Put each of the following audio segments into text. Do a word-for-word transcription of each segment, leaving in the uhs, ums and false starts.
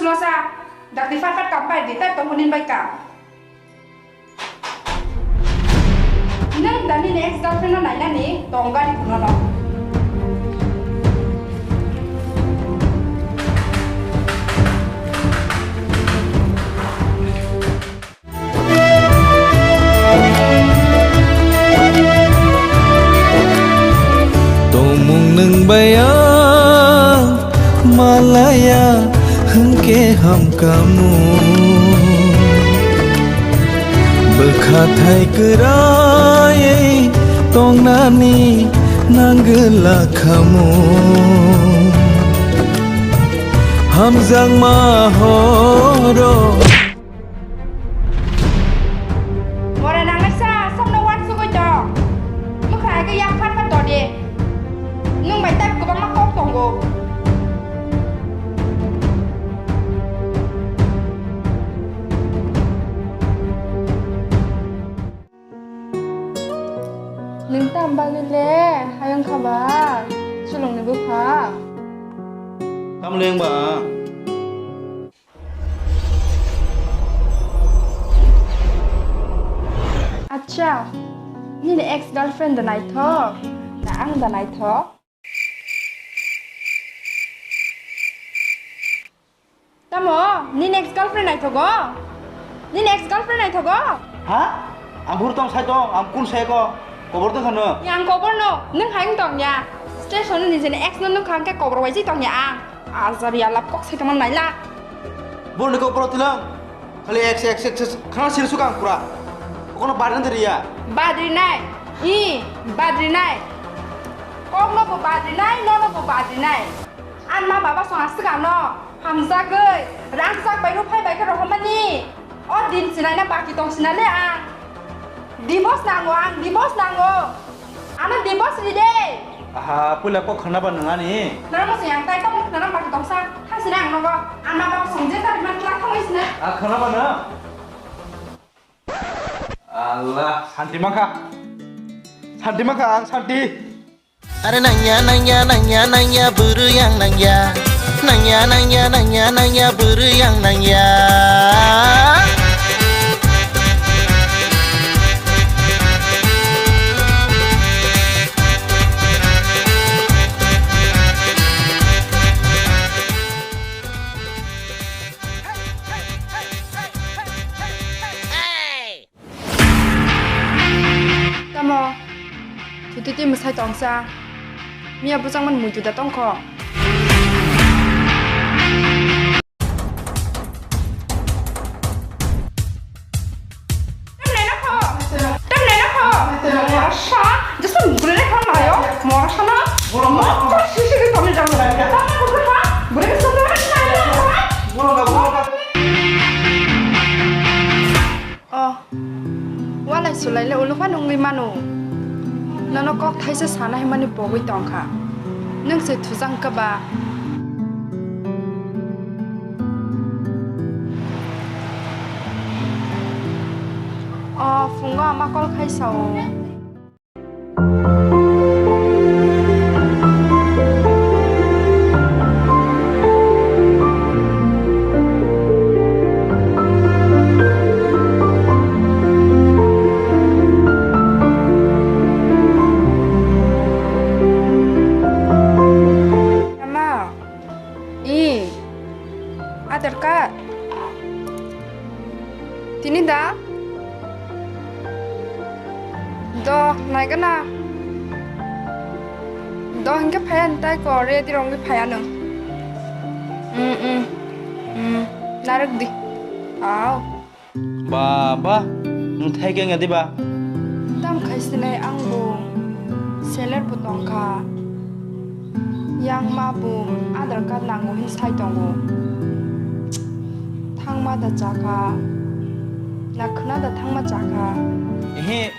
Sulosa, dakti fat fat kam pai di, tai tong hunin bai kam. Nwng da nini ex girlfriend no nainani tong gari kuno no. Tongmung nwng bai ang malaya hwnkhe hamkamu. Bwkha thai kwrwi tongnani nangwla khamu. Hamjakma horo. More nangnaisa, samno uansugwi tong. Mwkhra hai khe yak phan phan tong di. Nwng bai tei kwbangma kok tongo. Nwng tam bagwi le hayung kha ba, chwlwngni bwkha. Tamo le wng ba? Acha, nini ex girlfriend da naithok, na ang da naithok? Tamo, nini ex girlfriend naithogo? Nini ex girlfriend naithogo? Ha? Ang buru tong sai tong, ang kun sai ko. Kobor tong khano. Yang kobor no, nung hai tong ya. Station ni jeni ex no nung khang ke kobor waiji tong ya ang. Ajar ya lap kok sai tong naila. Buru ni kobor tilang. Khali ex, ex, ex, ex, khana sir sukang pura. Okono badri na deriya. Badri nai. I, badri nai. Kok no bo badri nai, no no bo badri nai. An ma baba song aswk ano hamjagwi rangchak bai rw phai bai khe rohormani. O din sinai na baki tong sinale ang. Divorce nango ang, divorce nango. Ano divorce ri de. Aha, puila kok khana ba nang ani. Nara mo sing ang tai tamo khana baki tong sa. Thang sinai ang nogo. An ma baba song je tari man kla thangoi sinai. A khana ba na. Allah, santi mangkha. Santi mangkha ang santi. Are nangya, nangya, nangya, nangya, bwrwi ang nangya. Nangya, nangya, nangya, nangya, bwrwi ang nangya. Tamo, thuti twi mwsai tongsa. Miya bwchangmani muitu da tongkho. Tamni nokho? Tamni nokho? Mora sa, jesa gurine kha mayo. Mora sa na. Mora sa, sisi ke kami jamu. Tamo gurine kha? Gurine kha? O, walai sulai le ulu phano wngwi mano. Nono kok thaisa sana himani pogwi tongkha. Nwng se thujang khe ba? O, phungo ama call khai sao. Ama, i, Aadhaar card. Tini da? Do, naigana. Do, hingke phaya ni tai ko, ready rongwi phaya nung. Mm, mm. Mm, narwk di. Au. Baba, nung thai khe wngya diba? Tam khai sinai ang bo. Seller bo tongkha. Yang ma bo Aadhaar card nango hin sai tongo. Thangma da chakha. Na khna da thangma chakha. Ehe,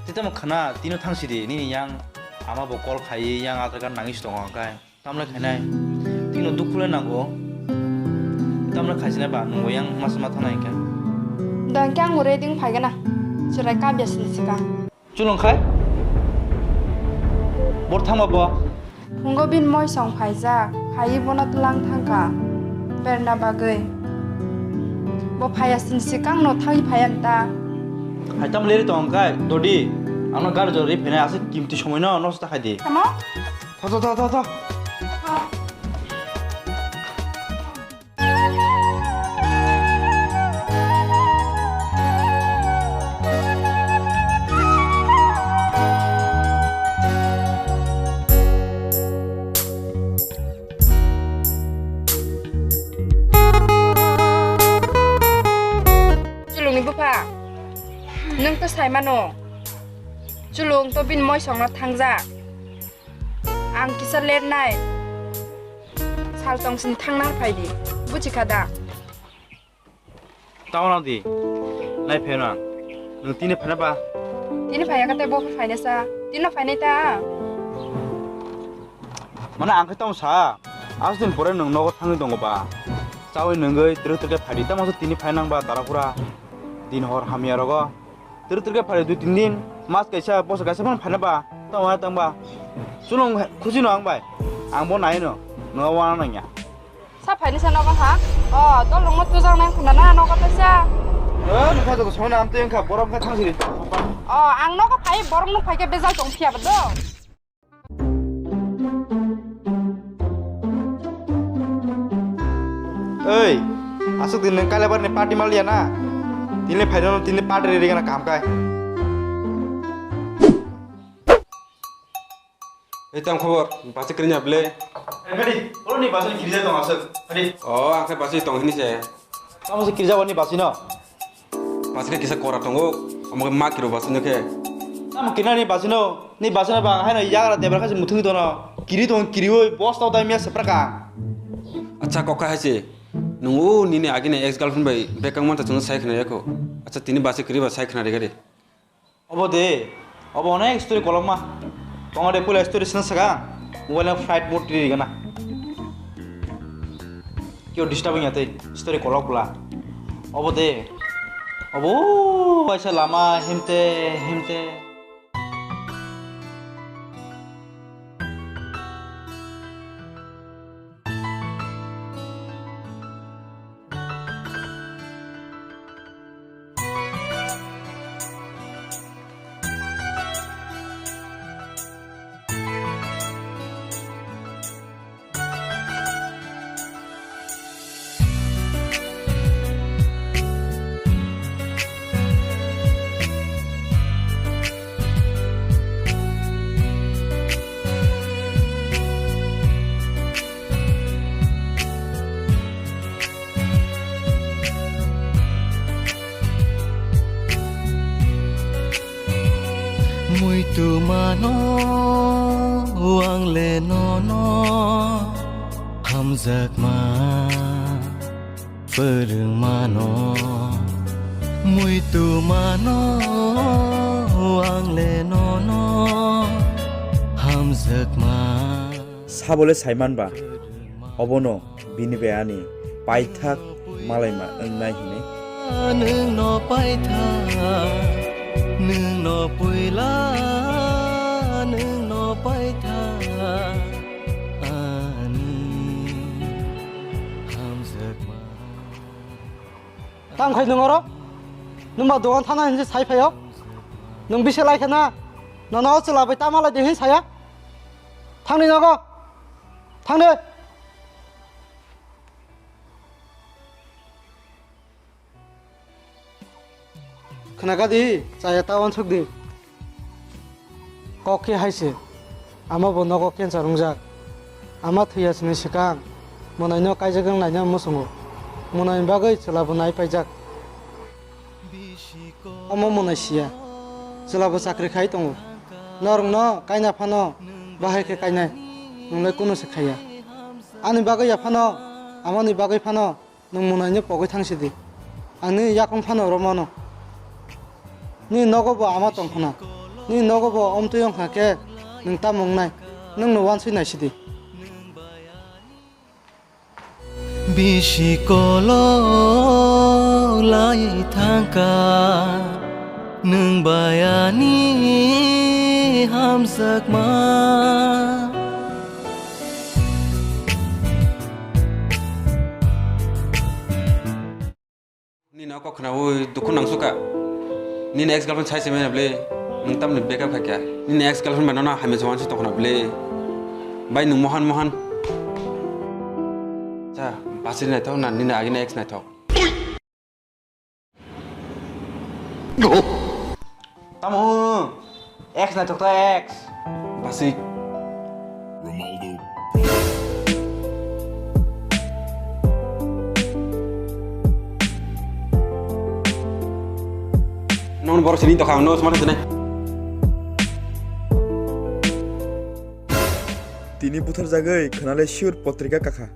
tei tamo khna, tino thang sidi, nini yang ama bo call khai, yang Aadhaar card nangwi si tongo hwnkhai. Tamle khainai, tino dukhu le nango. Tamle khaisina ba, nungbo yang masa ma thanai khe. Da khe ang bo ready wng phai gana. Chwrai kabya sini sika. Chulong khai? Bor thangma bo? Phungo bini moi song phaijak, phaiwi bono twlang thangkha. Berna bagwi. Bo phaya sini swkang no thangwi phaya nta. Hai tam leri tong kai, dodi. Ano gari jor ri phene ase kimti somoi no nosto khai di. Tamo? Tho, tho, tho, tho, tho. Chulungni bupha, nwng to sai mano. Chulung to bini moisongno thangjak. Ang kisa lernai. Sal tong sini thangna phai di. Buchi kha da? Tamo nang di. Nai pheno ang. Nwng tini phana ba? Tini phaya kate bo phaina sa. Tino phainai ta. Mane ang khe tamo sa. As din pore nwng nogo thangwi tongo ba. Chawi nwngwi twrwk twrwk khe phai di. Tamo sa tini phai nang ba tara pura. Din hor hamya rogo. Twrwk twrwk khe phai di dui tin din. Mas kaisa, bosor kaisa phano phaina ba. Tamo tang ba. Chulung khusi no ang bai. Ang bo nai no. Nwng wana nangya. Sa phaini sa nogo ha? O, dol rungmo tujak nang khuna na nogo taisa. O, nokha joto sona amtwi wngkha, borok wngkha thang siri. O, ang nogo phai, borok nuk phaikhe bejal tong phiya bo do. Ei, aswk din nwng Kailabar ni party mal ya na? Tini phai no, tini party ri gana kaham kai. Ei, tamo khobor? Basi kwrwini ble? Ready? Oro ni basi ni kirja tong aswk. Ready? O, ang khe basi tong hini se. Tamo se kirja wani basi no? Basi khe kisa kora tongo. Omo khe ma kiro basi no khe. Tamo kina ni basi no? Ni basi no ba haino yagra debra khachi muthung dono. Kiri tong kiri oi boss tau dai mia sepra ka. Acha kokha hai se. Nungu nini agini ex girlfriend bai bekang manta chungno sai khna yako. Acha tini basi kiri ba sai khna rigari. Obo de, obo onek story kolokma. Tongo de puila story sina saka, mobile flight mode ri gana. Kyo disturb ya tei, story kolok bla. Obo de, obo waisa lama himte, himte. Muitu mano ang le nono hamjakma. Pwrwng mano, muitu mano, ang le nono hamjakma. Sabole saiman ba, obono bini bai ani paithak malaima wngnai hinwi. Nwng no paithak, nwng no puila, nwng no paithak, ani hamjakma. Tang khai nwng oro? Nwng ba dogan thana hinwi sai phaio? Nwng bisi lai khe na? Nono o chwla bai tama lai de hinwi saya? Thangni nogo. Thangni. Khwnakadi, chaya ta uansuk di. Kok khe hai se, ama bo nogo cancer wngjak. Ama thwiya sini swkang, mwnaino kaijak wng laina muchungo. Mwnaini bagwi chwla bo nai paijak. Omo mwnai siya, chwla bo chakri khai tongo. Norokno kaina phano bahai khe kainai, nwng le kunu se khaiya. Ani bagwi ya phano, amoni bagwi phano, nwng mwnaino pogwi thang sidi. Ang nini yakung phano romano. Nini nogo bo ama tong khna. Nini nogo bo omtwi wng kha khe nwng tamo wngnai? Nwngno uanswi nai sidi. Bisi kolok lai thangkha nwng bai ani hamjakma. Khwnaui dukhu nangsuka. Nini ex girlfriend sai se manya bwle. Nwng tamni breakup khaikha. Nini ex girlfriend bai nono hamya se wansi tongkhna bwle. Bai nwng mohan mohan. Cha, basi naithok na nini agini ex naithok. Tamo, ex naithok to ex. Basi. Romaldo. Non borok sini tokha, no, semana sini. Tini butharjagwi khwnale sure potrika kakha.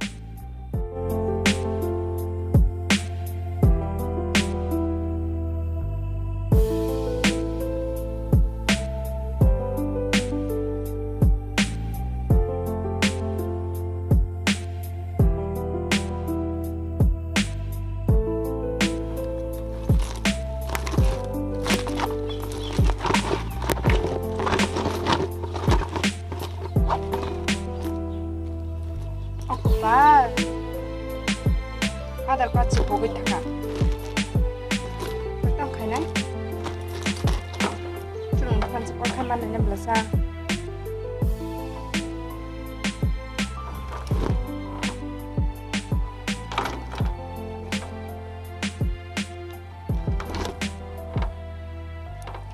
Oktobar. Aadhaar card se pogwi thangkha. Tamo khainai? Chwng phan se kok kha manai na bwlasa.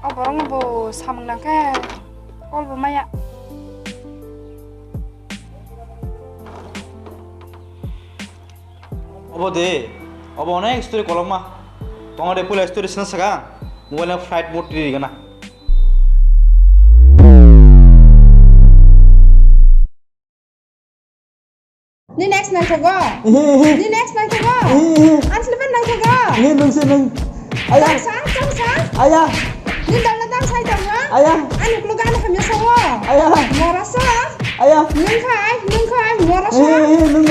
O borok no bo samung nang khe call bo maya. Obo de, obo onek story kolokma. Tongo de puila story sina saka, mobile no flight mode ri gana. Ni next naithogo. Ehe, ehe. Ni next naithogo. Ehe, ehe. Anslipan naithogo. Ehe, nungse nung. Aya. Tangsa, tangsa. Aya. Ni dalna tang sai tangha. Aya. Ani kulu gana hamya sawo. Aya. Morasa. Aya. Nungkhai, nungkhai, morasa. Ehe, ehe, nung.